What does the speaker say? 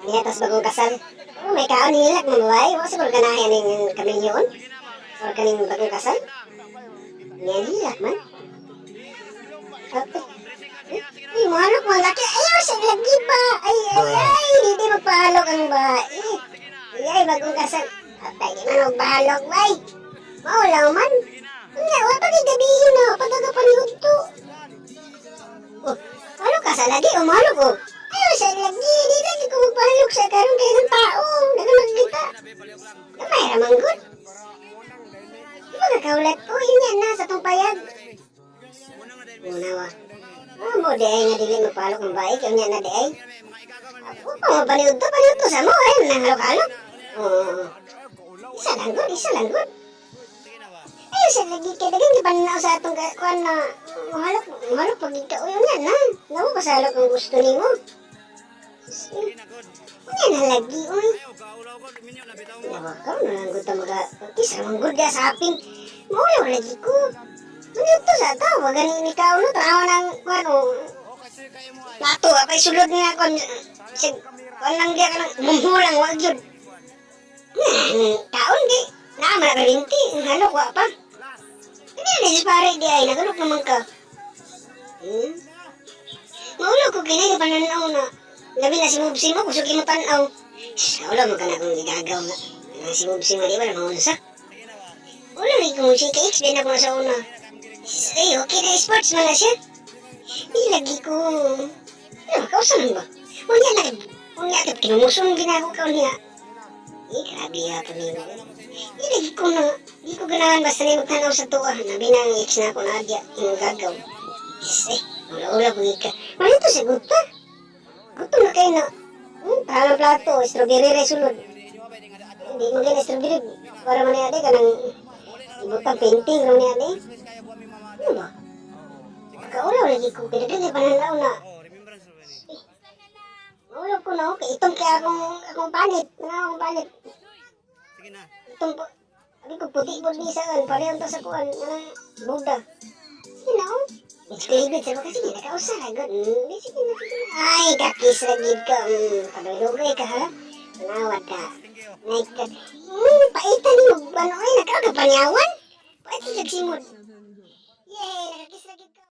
Niya tas bagong kasal. Oh, may kaon nilak mga babae. Wa siguro ganahan ning kaminyoon. Or kaning bagong kasal. Niya hilak man. Ay, ay, muhalok mga laki. Ayaw sa lagi ba? Ay, ay, ay. Hindi magpahalok ang babae. Ay, ay, bagong kasal. Atay, di man magpahalok, bay. Maulaw man. Nga, wa pa kay gabihin na. Pagkakapanihod to. Oh, ano ka sa lagi? Umalok oh. Ayaw sa lagi. Di lagi ko magpahalok sa karon kay ng tao. Daga magkita. Gamay ra man gud. Di ba kakaulat ko? Yun yan na sa tong payag. Muna wa. Ah, mo di ay nga dili magpahalok ang bae. Kaya niya na di ay. Ako pa mo paniud to, paniud to sa mo. Ay, nanghalok-halok. Oo. Isa lang gud, isa lang gud. Ayaw sa lagi kay dagan di pananaw sa atong kuan na muhalok muhalok pag ikaw yun yan na. Namo pa sa halok ang gusto nimo. Unya na lagi uy. Nawa ka na lang gud ta maga kisa man gud sa aping. Maulaw lagi ko. Ano to sa ta wa gani ni kao no tanaw nang kuan o. Nato apay sulod nga kuan sig kuan lang diya kanang mumhulang wa gyud. Kaon di naa man na kalinti, halok wa pa. Hindi na si pare di ay nagalok naman ka. Maulaw ko kinay pananaw na. Labi na si Mubsi mo, kusog mo tanaw. Wala mo ka na kung gigagaw na. Na si Mubsi mo, di ba na maunsa? Wala lagi ko si kay X, ako na sa una. Ay, okay na sports man na siya. Di lagi ko. Ano, kausa man ba? Unya na, unya ka, kinumusun ginako ka niya. Eh, grabe hapon nimo. Di lagi ko na, di ko ganahan basta na magtanaw sa tuwa. Nabi na ang ex na ako na adya, yung gagaw. Yes, eh, ula-ula po ka. Malito sa guta. Gutom na kayo na. Parang plato, strawberry rin sulod. Hindi mo gina strawberry. Para man niya ka nang ibutang painting ro niya ade. Ano ba? Kaulaw lagi ko. Kaya pananaw na. Eh, maulaw ko na okay. Itong kaya akong panit. Ano akong panit? Itong po. Sabi ko puti po ni saan. Pareho to sa kuan. Ano, Buddha. Sige na oh. It's David, sabi ko, sige, nakausa na, good. Sige na, sige na. Ay, kakis na gid ka. Padulugay ka, ha? Nawad ka. Nay, ka. Paitan ni mo, ano, ay, nagkakapanyawan. Paitan kag simod. Yay.